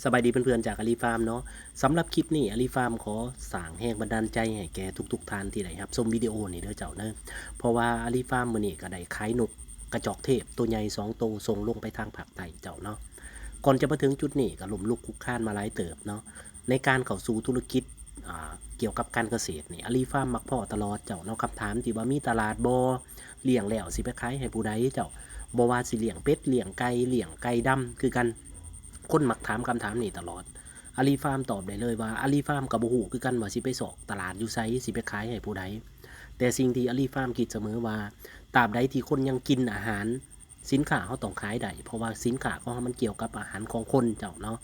ສະບາຍດີເພື່ອນໆ ຈາກອາລີຟາມເນາະ. ສຳລັບຄລິບນີ້ ອາລີຟາມຂໍສ້າງແຮງບັນດານໃຈໃຫ້ແກ່ທຸກໆທ່ານທີ່ໄດ້ຮັບຊົມວິດີໂອນີ້ເດີເຈົ້າເດີ. ເພາະວ່າອາລີຟາມມື້ນີ້ກໍໄດ້ຂາຍນົກກະຈອກເທບໂຕໃຫຍ່ສອງໂຕ ສົ່ງລົງໄປທາງພາກໃຕ້ເຈົ້າເນາະ. ກ່ອນຈະມາເຖິງຈຸດນີ້ກໍລົ້ມລຸກຄຸກຄານມາຫຼາຍເຕີບເນາະ. ໃນການເຂົ້າສູ່ທຸລະກິດ ອ່າ ກ່ຽວກັບການກະເສດນີ້ ອາລີຟາມມັກພໍ້ຕະຫຼອດເຈົ້າເນາະ. ຄຳຖາມທີ່ວ່າມີຕະຫຼາດບໍ່? ລ້ຽງແລ້ວຊິໄປຂາຍໃຫ້ຜູ້ໃດເຈົ້າ? ບໍ່ວ່າຊິລ້ຽງເປັດ, ລ້ຽງໄກ່, ລ້ຽງໄກ່ດຳຄືກັນ. ຄົນມັກຖາມຄຳຖາມນີ້ຕະຫຼອດ. ອາລີຟາມຕອບໄດ້ເລີຍວ່າ ອາລີຟາມກໍບໍ່ຮູ້ຄືກັນວ່າຊິໄປຊອກຕະຫຼາດຢູ່ໃສ, ຊິໄປຂາຍໃຫ້ຜູ້ໃດ. ແຕ່ສິ່ງທີ່ອາລີຟາມຄິດສະເໝີວ່າ ຕາບໃດທີ່ຄົນຍັງກິນອາຫານ, ສິນຄ້າເຮົາຕ້ອງຂາຍໄດ້, ເພາະວ່າສິນຄ້າຂອງເຮົາມັນກ່ຽວກັບອາຫານຂອງຄົນເຈົ້າເນາະ.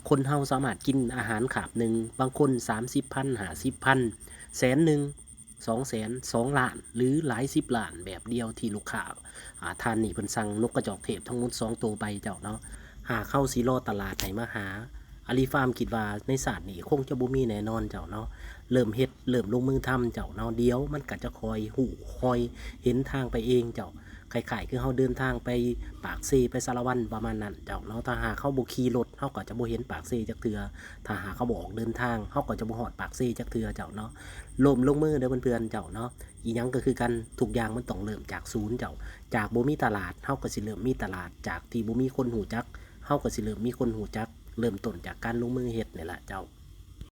ຄົນເຮົາສາມາດກິນອາຫານຄາບໜຶ່ງ, ບາງຄົນສາມສິບພັນ, ຫ້າສິບພັນ, ແສນໜຶ່ງ, ສອງແສນ, ສອງລ້ານ ຫຼື ຫຼາຍສິບລ້ານ ແບບດຽວທີ່ລູກຄ້າ ອ່າ ທ່ານນີ້ເພິ່ນສັ່ງນົກກະຈອກເທບທັງໝົດສອງໂຕໄປເຈົ້າເນາະ. ຫາກເຮົາຊິລໍຕະຫຼາດໃຫ້ມາຫາ, ອາລີຟາມຄິດວ່າໃນຊາດນີ້ຄົງຈະບໍ່ມີແນ່ນອນເຈົ້າເນາະ. ເລີ່ມເຮັດ ເລີ່ມລົງມືທຳເຈົ້າເນາະ, ດຽວມັນກໍຈະຄ່ອຍຮູ້ ຄ່ອຍເຫັນທາງໄປເອງເຈົ້າ. ຄ້າຍໆຄືເຮົາເດີນທາງໄປປາກເຊ ໄປສາລະວັນ ປະມານນັ້ນເຈົ້າເນາະ. ຖ້າຫາກເຮົາບໍ່ຂີ່ລົດ ເຮົາກໍຈະບໍ່ເຫັນປາກເຊຈັກເທື່ອ. ຖ້າຫາກເຮົາບໍ່ອອກເດີນທາງ ເຮົາກໍຈະບໍ່ຮອດປາກເຊຈັກເທື່ອເຈົ້າເນາະ. ລົ້ມລົງມືເດີເພື່ອນໆເຈົ້າເນາະ. ອີ່ຫຍັງກໍຄືກັນ, ທຸກຢ່າງມັນຕ້ອງເລີ່ມຈາກສູນເຈົ້າ. ຈາກບໍ່ມີຕະຫຼາດ ເຮົາກໍຊິເລີ່ມມີຕະຫຼາດ, ຈາກທີ່ບໍ່ມີຄົນຮູ້ຈັກ ເຮົາກໍຊິເລີ່ມມີຄົນຮູ້ຈັກ. ເລີ່ມຕົ້ນຈາກການລົງມືເຮັດນີ້ແຫຼະເຈົ້າ.